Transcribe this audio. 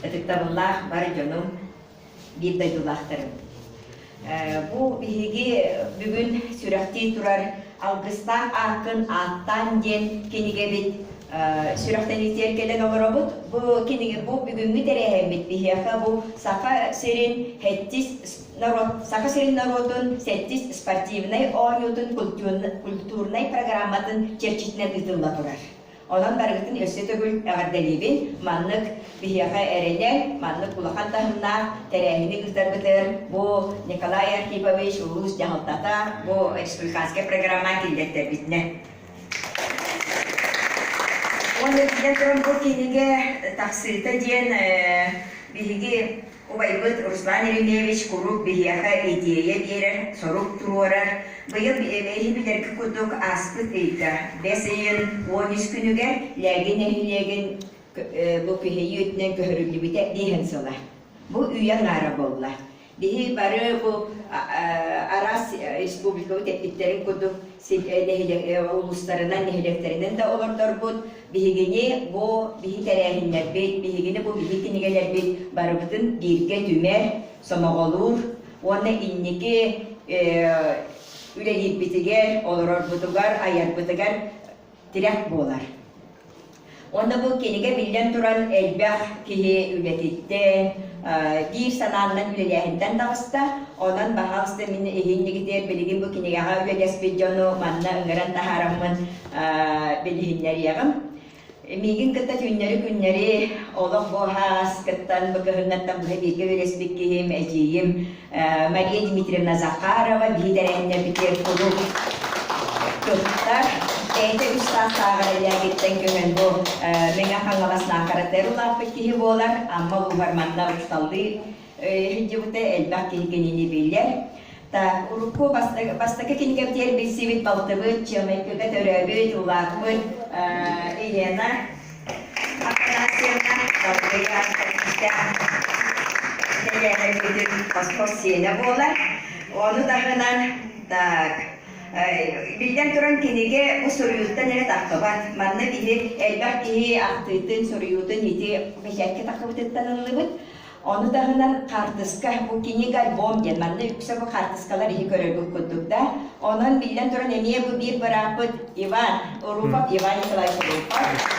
Ытыктабыллаах бар дьонум, биир дойдулаахтарым. Бу биһиги бүгүн сүрэхтии турар Алгыстаах ааккын ааттаан диэн кинигэбит сүрэхтэниитигэр кэлэн олоробут. Бу кинигэ бу бүгүҥҥү тэрээһиммит биһиэхэ бу Саха сирин сэттис народ Саха сирин норуотун сэттис спортивнай оонньуутун культурнай программатын чэрчитинэн ыытылла турар. Онон барыгытын өссө төгүл эҕэрдэлиибин. Маннык биһиэхэ эрэнэн, маннык улахан таһымнаах тэрээһини ыытарбытыгар бу Николай Архипович улуус дьаһалтата бу республиканскай программа киллэртэрбитинэ. Уонна биллэн туран бу кинигэ тахсыыта диэн биһиги Убайбыт Руслан Еремеевич куруук биһиэхэ идиэйэ биэрэр, сорук туруорар. Быйыл эһи билэргит курдук ааспыт ыйга, бэс ыйын 13 күнүгэр Лээги нэһилиэгин бу күһэйии өттүнэн көһөрүллүбүтэ биэһин сыла. Бу үйэ аҥаара буолла. Биһи бары бу араас республикабыт эппиттэрин курдук улуустарынан, нэһилиэктэринэн да олордорбут, биһигини бу биһи тэрээһиннэрбит, биһигини бу биһи кинигэлэрбит барыбытын бииргэ түмэр, сомоҕолуур уонна инники үлэлиирбитигэр, олорорбутугар, айарбытыгар тирэх буолар. Уонна бу кинигэ биллэн туран элбэх киһи үлэтиттэн, биир санааннан үлэлээһинтэн таҕыста. Онон баһаалыста мин иһиннигитигэр билигин бу кинигэҕэ үлэлэспит дьону манна ыҥыран таһаараммын билиһиннэриэҕим. Миигин кытта түүннэри-күннэри олох бу ааскыттан, бу кыһыҥҥаттан быһа бииргэ үлэлэспит киһим, эдьиийим Мария Дмитриевна Захарова биһи тэрээһиннэрбитигэр куруук кыттар. Бэйэтэ үс саастааҕар элээгиттэн көһөн бу Мэҥэ Хаҥалас Наахаратыгар улааппыт киһи буолар. Амма улууһугар манна учууталлыы сылдьыбыта, элбэх киһи кинини билэр. Так, урукку бастакы кинигэбитигэр билсибит балтыбыт, Чыамайкыга төрөөбүт, улааппыт Елена Афанасьевна Далбыйа тэрээһиммитин хос-хос сиэнэ буолар. Ону таһынан, так, биллэн туран кинигэ бу суруйууттан эрэ таххыбат. Манна биһи элбэх киһи ахтыытын, суруйуутун ити бэчээккэ таххыбытыттан ыллыбыт. Ону таһынан хаартыска, бу книга-альбом диэн, манна үксэ бу хаартыскалар иһи көрөргүт курдук да. Онон биллэн туран эмиэ бу биир бырааппыт Иван Урупов, Иван Николаевич Урупов.